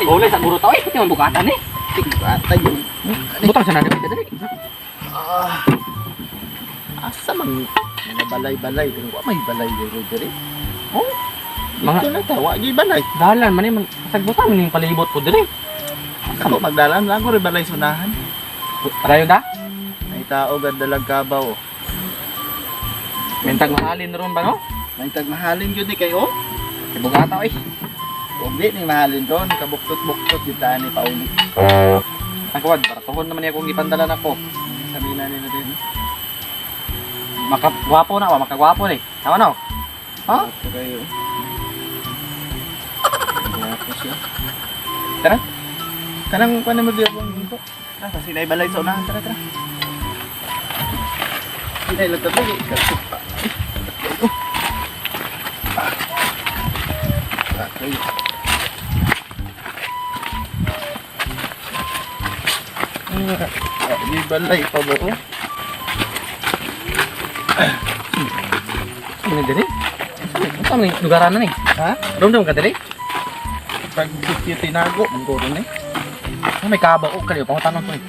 Ulay sa guro tao eh, pati bugatan eh. Bata yun. Butang sa nani dali. Ah. Asa man mga balay-balay pero wa may balay diri diri. Oh. Mga Dito na ta, wa gyud balay. dalan man eh, kasagbutan man yung palibot ko diri. Ako magdalan lang ko rin balay sunahan. Rayo da? May tao gad dalag kabaw. Mentag mahalin ron ba no? May tagmahalin gyud ni kayo. Kay bugata eh. Kung di ni mahalin ron, kabuktot-buktot gyud ta ni pauli. Ang kawad, baratuhon naman niya kung ipandalan ako. Sa mina ni natin. Makagwapo na, wa makagwapo ni. Tama no? Ha? Ito kayo. Gwapo siya. Tara. Kanang kuan mo diyo kung ko. Tara, kasi balay sa unahan. Tara, tara. Sinay lang tabi. Kasok pa. Ah, kayo. Ah, di balay pa ba? Oh? Ano ni diri? Ano ni lugaran na ni? Ha? Rumdum ka diri? Pag tinago, ang guro ni. Ah, may kabaw o kaliw pangutanon ko eh.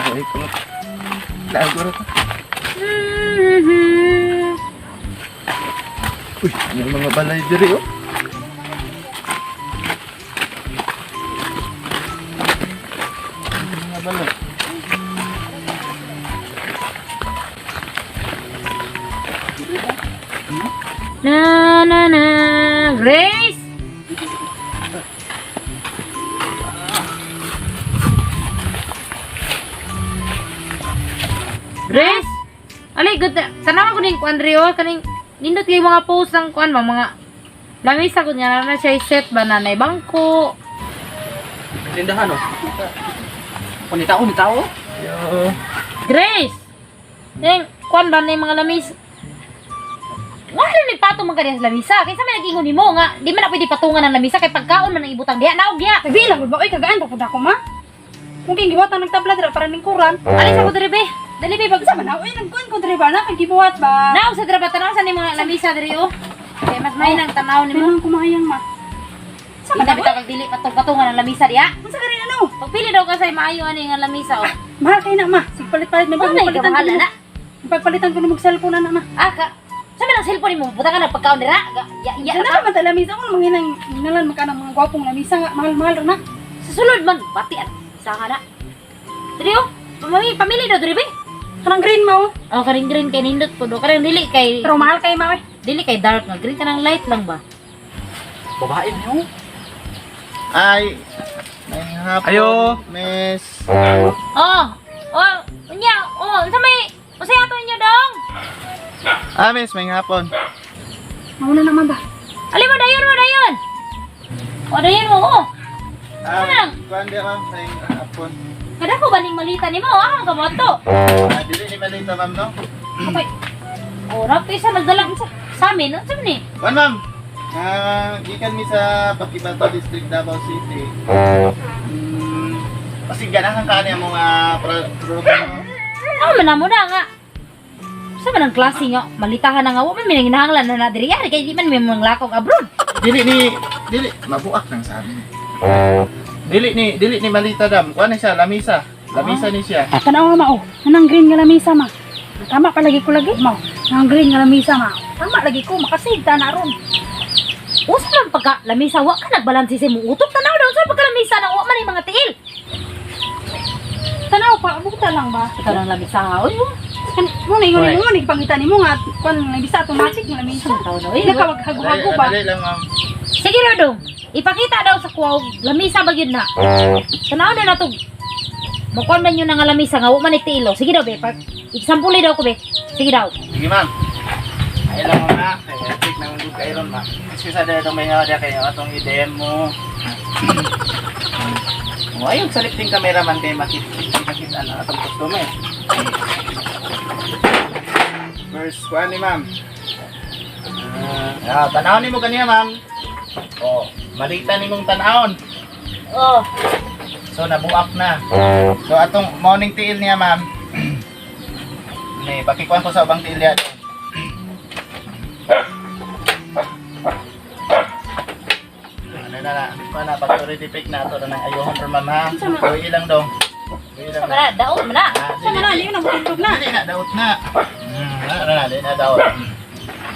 Ako ikaw. Lago ko. Uy, may mga balay diri oh. May mga balay. Na na na, Grace! Grace! Alay, good. Tanawa ko ning kuan Rio, kaning nindot kay mga post ng kuan ba mga lamisa ko niya na siya set ba na nay bangko. Tindahan oh. Kung ni tao, ni tao. Yo. Grace! Ning kuan ba na yung mga lamis? Wala ni patong man kaniya sa lamisa. Kaysa may nag-ingon nimo nga, di man na pwede patungan ang lamisa kay pagkaon man ang ibutang diha. Naog diha. Nagbilang gud ba oy kagaan pa pud ako ma. Kung kay gibuhat ang nagtabla dira para ning kuran. Alis ako diri be. Dali be pag Sa man oy nagkuan ko diri ba na kay gibuhat ba. Naog sa dira ba tanaw sa ni mga lamisa diri oh. Kay mas may nang tanaw nimo. Meron kumayang ma. Sa Di man na bitaw kag dili patong patungan ang lamisa diha. Unsa ka rin ano? Pagpili daw ka sa maayo ani nga lamisa oh. Mahal kay na ma. Sig palit-palit may Wala ka pagpalitan mahal ko. na. Pagpalitan ko na mag cellphone na na ma. Ah ka. Sa man ang cellphone nimo butang ka na pagkaon dira. Ya ya Sa ka. na man ta lamisa ko manginang nalan magka ng mga gwapong lamisa nga mahal-mahal ra na. Sa sulod man pati at isa ka na. Diri oh. Pamili, pamili daw diri be. Kanang green ma oh. Oh, karing green kay nindot po do. Karang dili kay Pero mahal kay ma oy. dili kay dark nga green kanang light lang ba. Babae niyo. Ay. May hapon. Ayo. Miss. Oh. Oh, unya, oh, unsa may unsay ato inyo dong? Ah, miss, may hapon. Mauna na ma ba. Ali mo dayon. O dayon mo oh. Ah, kuan di ma'am, may hapon. Kada ko ba ning malita nimo? Ah, ka mo to. Ah, dili ni malita ma'am no. Okay. Oh, rapi sa nagdala sa amin, unsa man ni? Kuan ma'am. Ah, gikan mi sa Pakibato District, Davao City. Kasi ganahan ka niya mga produkto. Ano man na mo na nga. Sa man ang klase nga malitahan na nga wa man mi nanginahanglan na na diri ari kay di man mi manglakog abroad. Dili ni dili mabuak nang sabi. Dili ni malita dam. Kuan ni siya lamisa. Lamisa ni siya. Tanaw ma oh. Kanang green nga lamisa ma. Tama pa lagi ko lagi ma. Kanang green nga lamisa ma. Tama lagi ko makasig ta na ron. Usa man pagka lamisa wa ka nagbalanse sa imong utok tanaw daw sa pagka lamisa na wa man ang mga tiil. Tanaw pa buta lang ba. Ikaw lang lamisa ha oy. oh. Kan mo na ingon Oy. nimo ni pangita nimo nga kuan lamisa automatic nga lamisa. Isang taon na oy. Hindi ka maghago-hago ba? Dali lang ma'am. Sige na dong. Ipakita daw sa kuwaw lamisa ba gyud na. Tanaw na nato. Mukuan man yun nga lamisa nga wa man itiilo. Sige daw be, pag example daw ko be. Sige daw. Sige ma'am. Ay lang ma'am ha. Kaya take na mong kayo ron ma'am. Excuse sa dito may nga kayo atong i-demo. Oh, ayun sa lifting camera man kay makita makita na atong customer. First kuan ni ma'am. Ah, tanawon nimo kaniya ma'am. Oh, malita nimong tanawon. Oh, So nabuak na. So atong morning tiil niya ma'am. Ni pakikuan ko sa ubang tiil niya. Ano na na, ana pag defect na ato na nang ayuhon ron, ma'am, ha. Unsa man? Uy lang dong. Uy lang. Wala, daot man na. Ah, Sa man na, di na matugtog na. Dili na daot na. Na na dili na daot.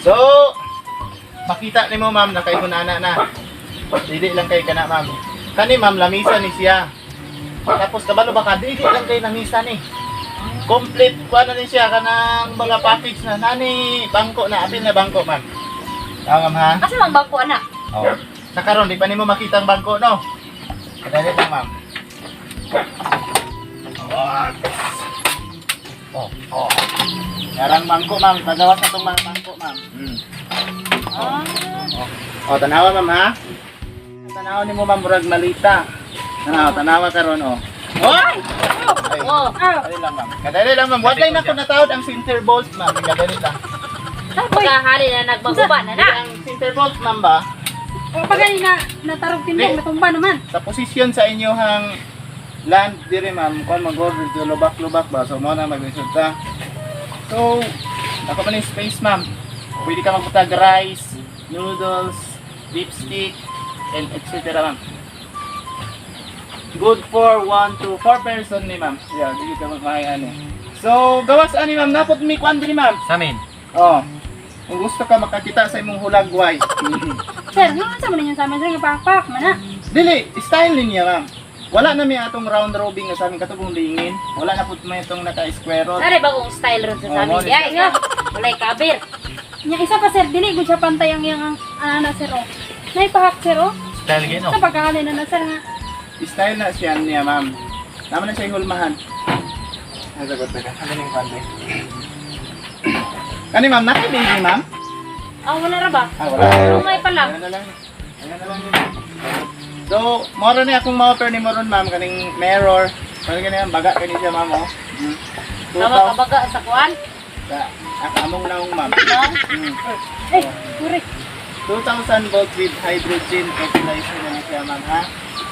So, makita nimo, ma'am, na kay kunana na. Dili lang kay kana, ma'am. Kani, ma'am, lamisa ni siya. Tapos kabalo ba ka, dili lang kay lamisa ni. Complete kuan na ni siya kanang mga package na nani bangko na apil na bangko, ma'am. Tama, ma'am, ha. Asa man bangko ana? Oh. Sa karon di pa nimo makita ang bangko, no? Kadali lang, ma'am. Oh. Yarang bangko, ma'am. Ipagawas na tong mga bangko, ma'am. Ah. Oh, tanawa, ma'am, ha? Tanawa nimo, ma'am, murag malita. Tanawa, tanawa karon, oh. Oh! Ay, Oh. Ah, kadali lang, ma'am. Kadali lang, ma'am. Walay na ko natawad ang center bolt, ma'am. Kadali lang. Pagkahali na nagmaguba na na. Ang center bolt, ma'am, ba? o pag na natarog tindog, Di. natumba naman. Sa posisyon sa inyohang land dire, ma'am, kuan magod medyo lubak-lubak ba, so mo na magresulta. So ako man yung space, ma'am, pwede ka magbutag rice, noodles, lipstick, and etc, ma'am. Good for 1 to 4 person ni, ma'am. Yeah, dili ka magmahay ani. So gawas ani, ma'am, napot mi kuan diri, ma'am. Sa amin. Oh, kung gusto ka makakita sa imong hulagway. Sir, nga sa man ninyo sa amin, sir, nga pakpak man na. Dili, style niya, ma'am. Wala na may atong round robin nga sa aming katubong lingin. Wala na pud may itong naka-square roll. Sare bagong style ron sa Oh, amin. mo Di ay, walay kabir. Nya isa pa sir, dili gud siya pantay ang iyang ana sir oh. Naipahak sir oh. Style gino. Sa pagkakali na na sir nga. Style na siya niya, ma'am. Tama na siya yung hulmahan. Nasagot na ka. Ano yung kwante? Kani, ma'am, naka-baby, ma'am? Ah, wala ra ba? Ah, wala. Lumay pa lang. Ayan na lang. Ayan na lang yun. So, moro na akong ma-offer ni Moron, ma'am, kaning mirror. Kani ganyan, baga kani siya, ma'am, oh. Tama 2,000 ka baga sa kuan? Sa ang among naong, ma'am. No? Eh, sorry. 2,000 volt with hydrogen fertilizer na siya, ma'am, ha?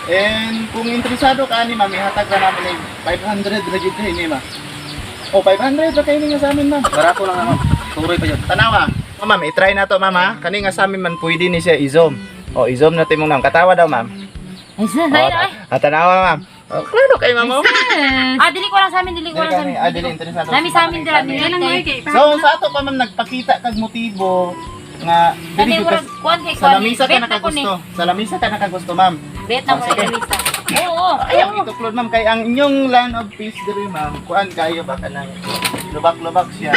And kung interesado ka ani, ma'am, ihatag ka namin ay 500 ra jud kay ni, ma'am. Oh, 500 ra kay ni nga sa amin, ma'am. Barato lang naman. Turoy pa yun. Tanawa. Oh, ma'am, i-try na to, ma'am, ha? Kani nga sa amin man pwede ni siya i-zoom. Oh, i-zoom natin mong ma'am. Katawa daw, ma'am. Ay, sir, Oh, ay, ay. tanawa, ma'am. Oh, klaro kay ma'am, oh. Ah, dili ko lang sa amin, dili ko Dili lang sa kami, amin. ah, dili interesado. Nami sa amin dira, dili Kaya lang kay. kay So, sa ato pa, ma'am, nagpakita kag motibo nga dili Kani jud murag kuan kay sa kuan. lamisa ka Bet na ko ni. nakagusto. Sa lamisa ka nakagusto, ma'am. Bet na Oh, mo sige. lamisa. Oo. Ayaw ituklod, ma'am, kay ang inyong land of peace diri, ma'am. Kuan kayo baka nang lubak-lubak siya.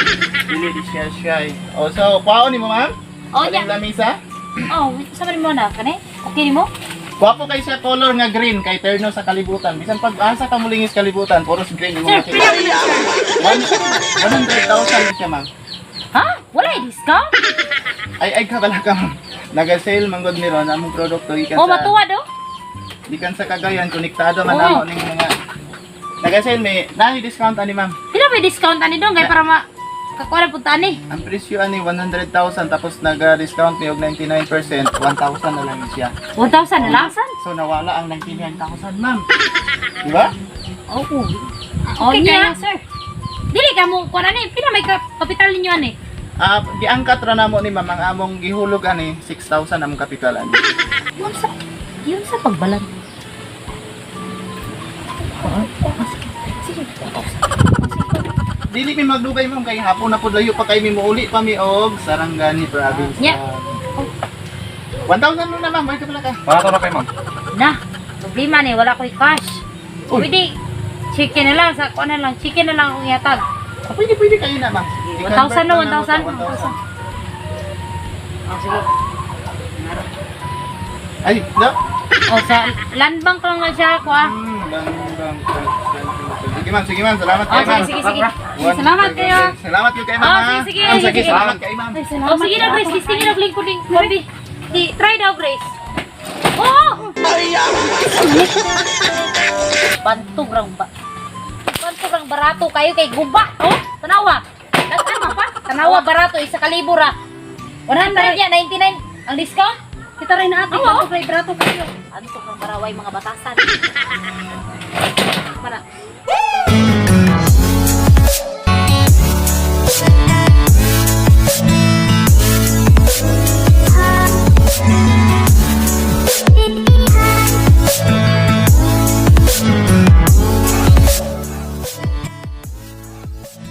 Dili di siya siya. Oh, so kuwaon nimo, ma'am? Oh, Kaning nya. lamisa? Oh, sa man mo na kani? Okay nimo? Gwapo kay siya color nga green kay terno sa kalibutan. Bisan pag asa ka mulingis kalibutan, puros green mo Sir, makita. 100,000 siya, ma'am. Ha? Wala ay discount? Ay ay kabala ka, ma'am. Naga-sale man gud ni ron among produkto gikan Oh, sa matuwa do. gikan sa Cagayan, konektado man Oo. amo ning mga Naga-sale may nahi discount ani, ma'am. Pila may discount ani dong kay para ma kakuha na punta ani. Ang presyo ani 100,000 tapos naga-discount ni og 99%, 1,000 na lang siya. 1,000 na lang. So nawala ang 99,000, ma'am. Di ba? Oo. Oh, Okay nya. kayo sir. Dili ka mo kuan ani, pila may kapital ninyo ani? Ah, giangkat ra namo ni ma'am ang among gihulog ani 6,000 among kapital ani. Yun sa pagbalan. Sige. Dili mi magdugay, ma'am, kay hapon na pud layo pa kay mi muuli pa mi og Sarangani province. Yeah. 1,000 na, ma'am, wait ka pala ka. Barato na kayo, ma'am. Na, problema ni wala ko'y cash. Uy. Pwede chicken na lang sa kuan na lang, chicken na lang akong ihatag. Ah, pwede pwede kayo na, ma'am. 1,000 na, 1,000. 1,000. Oh, sige. Ay, no. Oh, sa land bank lang na siya ako ah. Bang, bang, bang, sige, ma'am, sige, ma'am, salamat Oh, kayo, ma'am. sige, sige, sige. Salamat kayo. Salamat kayo kay ma'am. Oh, ha? sige, sige, Ma'am, sige, sige. Salamat kay ma'am. Ay, salamat. Oh, sige na Grace, listingin og link ko link. Di, di, try daw Grace. Oo! Bantog rang ba? Bantog rang barato kayo kay guba. Oh, tanawa. Tanawa pa. Tanawa barato isa ka libo ra. 100 ya, 99 ang discount. Kita rin na ate, Oo. oh. Kay brato kayo. Antok ng baraway mga batasan. Mana.